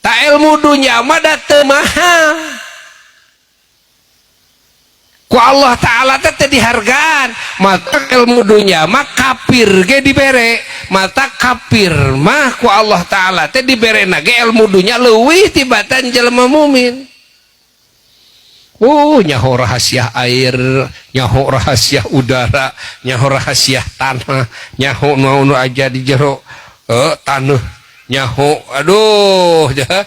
Tak ilmu dunya mah da teu mahal. Ku Allah Ta'ala teh teu dihargaan. Mata ilmu dunya mah kafir ge dibere. Mata kafir mah ku Allah Ta'ala teh diberena ge ilmu dunya leuwih tibatan jelema mukmin. Oh, nyaho rahasia air, nyaho rahasia udara, nyaho rahasia tanah, nyaho nu aja di jero tanah, nyaho aduh ya.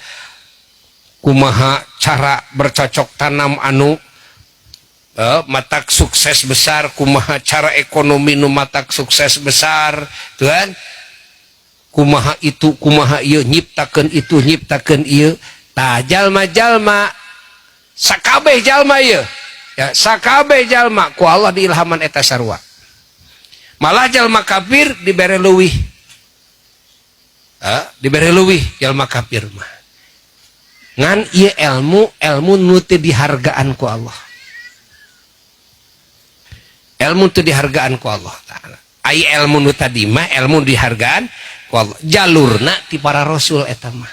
Kumaha cara bercocok tanam anu matak sukses besar, kumaha cara ekonomi nu matak sukses besar, tuan. Kumaha itu, kumaha ieu, nyiptakeun itu, nyiptakeun ieu. Tah jalma-jalma sakabeh jalma ieu ya, sakabeh jalma ku Allah diilhaman eta sarua. Malah jalma kafir dibere leuwih. Dibere leuwih jalma kafir mah. Ngan ieu ilmu, ilmu nu teu dihargaan ku Allah. Ilmu teu dihargaan ku Allah Ta'ala. Ai ilmu nu tadi mah ilmu dihargaan ku Allah. Jalurna ti para rasul eta mah.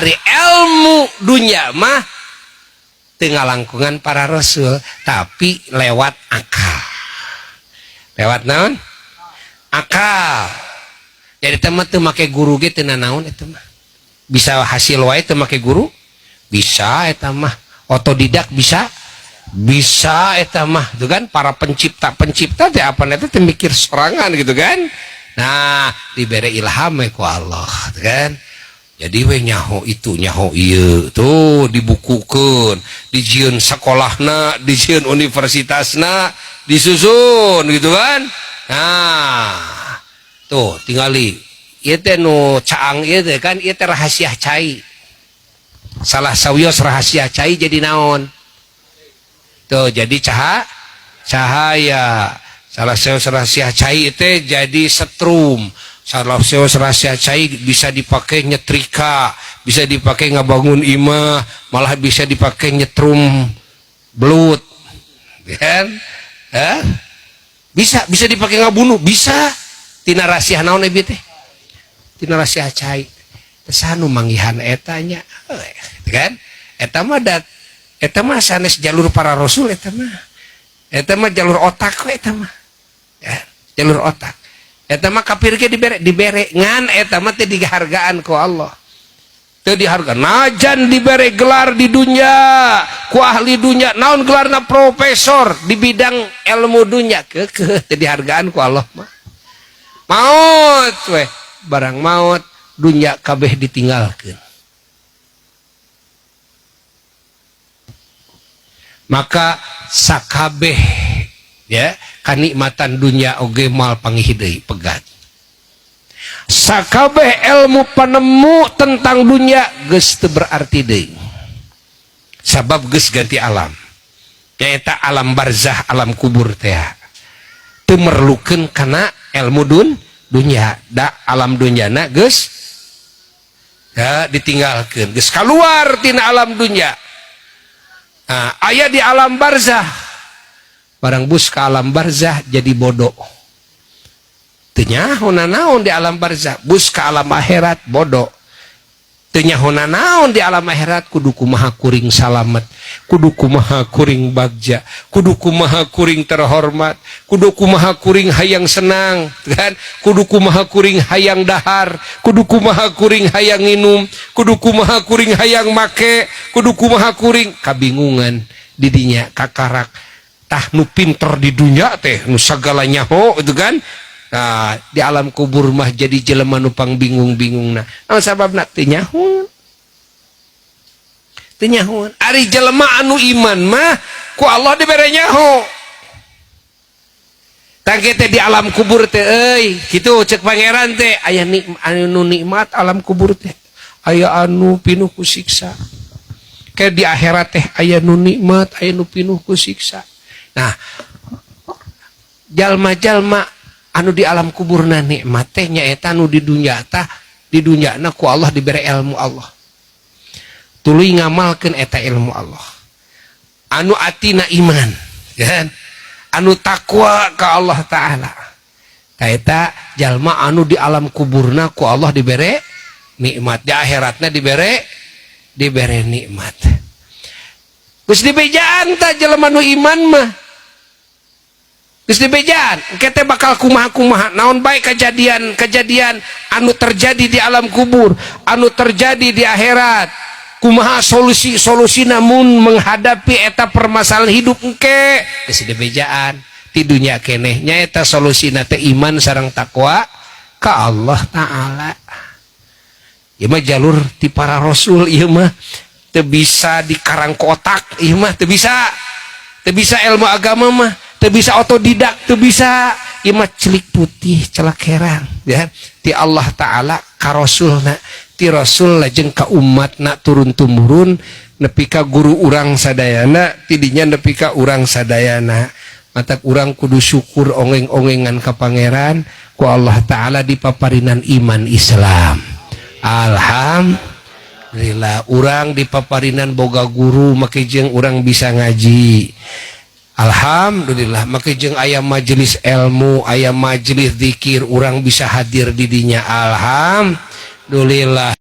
Ari ilmu dunya mah teu ngalangkungan para rasul, tapi lewat akal. Lewat naon? Akal. Jadi teh mah teu make guru ge teu nanaon eta mah. Bisa hasil wae teu make guru? Bisa eta mah. Otodidak bisa? Bisa eta mah, itu kan para pencipta-pencipta teh apa eta teh mikir sorangan gitu kan. Nah, dibere ilham we ku Allah, gitu kan. Jadi we nyaho itu, nyaho ieu tuh dibukukeun, dijieun sekolahna, dijieun universitasna, disusun gitu kan. Nah, tuh tingali ieu teh nu caang ieu teh kan ieu teh rahasia cai. Salah sawios rahasia cai jadi naon? Tuh jadi cahaya. Salah sawios rahasia cai teh jadi setrum. Salah sawios rahasia cai bisa dipakai nyetrika, bisa dipakai ngabangun imah, malah bisa dipakai nyetrum belut. Kan? Hah? Bisa, bisa dipakai ngabunuh, bisa. Tina rahasia naon ieu teh? Tina rahasia cai. Teh sanu manggihan eta nya. Kan? Eta mah dat eta mah sanes jalur para rasul eta mah. Eta mah jalur otak we eta mah. Ya, jalur otak. Eta mah kafir ge dibere, dibere ngan eta mah teu dihargaan ku Allah. Teu dihargaan. Najan dibere gelar di dunia ku ahli dunia, naon gelarna profesor di bidang ilmu dunia keukeuh teu dihargaan ku Allah mah. Maut we, barang maut dunia kabeh ditinggalkeun. Maka sakabeh ya kanikmatan dunia oge moal panggih deui pegat. Sakabeh ilmu penemu tentang dunia geus teu berarti deui. Sabab geus ganti alam. Nyaeta alam barzah, alam kubur teh. Teu merlukeun kana ilmu dunya, da alam dunyana geus ya ditinggalkeun, geus kaluar tina alam dunya. Nah, aya di alam barzah. Barang bus ke alam barzah jadi bodoh. Teu nyaho nanaon di alam barzah, bus ke alam akhirat bodoh. Teu nyaho nanaon di alam akhirat, kudu kumaha kuring salamet, kudu kumaha kuring bagja, kudu kumaha kuring terhormat, kudu kumaha kuring hayang senang, kan? Kudu kumaha kuring hayang dahar, kudu kumaha kuring hayang nginum, kudu kumaha kuring hayang make, kudu kumaha kuring kabingungan didinya kakarak. Tah nu pinter di dunia teh nu sagala nyaho itu kan. Nah, di alam kubur mah jadi jelema nu pang bingung-bingungna. Naon sababna? Teu nyaho. Teu nyaho. Ari jelema anu iman mah ku Allah dibere nyaho. Tangke teh di alam kubur teh euy, kitu cek pangeran teh aya anu nikmat alam kubur teh. Aya anu pinuh ku siksa. Kayak di akhirat teh aya nu nikmat, aya nu pinuh ku siksa. Nah, jalma-jalma anu di alam kuburna nikmat teh nyaeta anu di dunya tah, di dunyana ku Allah dibere ilmu Allah. Tuluy ngamalkeun eta ilmu Allah. Anu atina iman, kan? Anu takwa ka Allah Ta'ala. Eta jalma anu di alam kuburna ku Allah dibere Nikmat di akhiratna dibere nikmat. Geus dibejaan tah jelema nu iman mah. Geus dibejaan, engke teh bakal kumaha-kumaha, naon bae kejadian-kejadian anu terjadi di alam kubur, anu terjadi di akhirat. Kumaha solusi-solusi namun menghadapi eta permasalahan hidup engke geus dibejaan ti dunya keneh, nyaeta solusina teh iman sareng takwa ka Allah Ta'ala. Ieu mah jalur ti para rasul, ieu mah teu bisa dikarang kotak, ieu mah teu bisa. Teu bisa ilmu agama mah, teu bisa otodidak, teu bisa. Ieu mah celik putih celak herang ya ti Allah Ta'ala ka rasulna, ti rasul lajeng ka umatna, turun tumurun nepi ka guru urang sadayana, tidinya nepi ka urang sadayana. Matak urang kudu syukur ongeng-ongengan ka Pangeran, ku Allah Ta'ala dipaparinan iman Islam. Alhamdulillah urang dipaparinan boga guru, make jeung urang bisa ngaji. Alhamdulillah make jeung aya majelis ilmu, aya majelis zikir, urang bisa hadir di dinya. Alhamdulillah.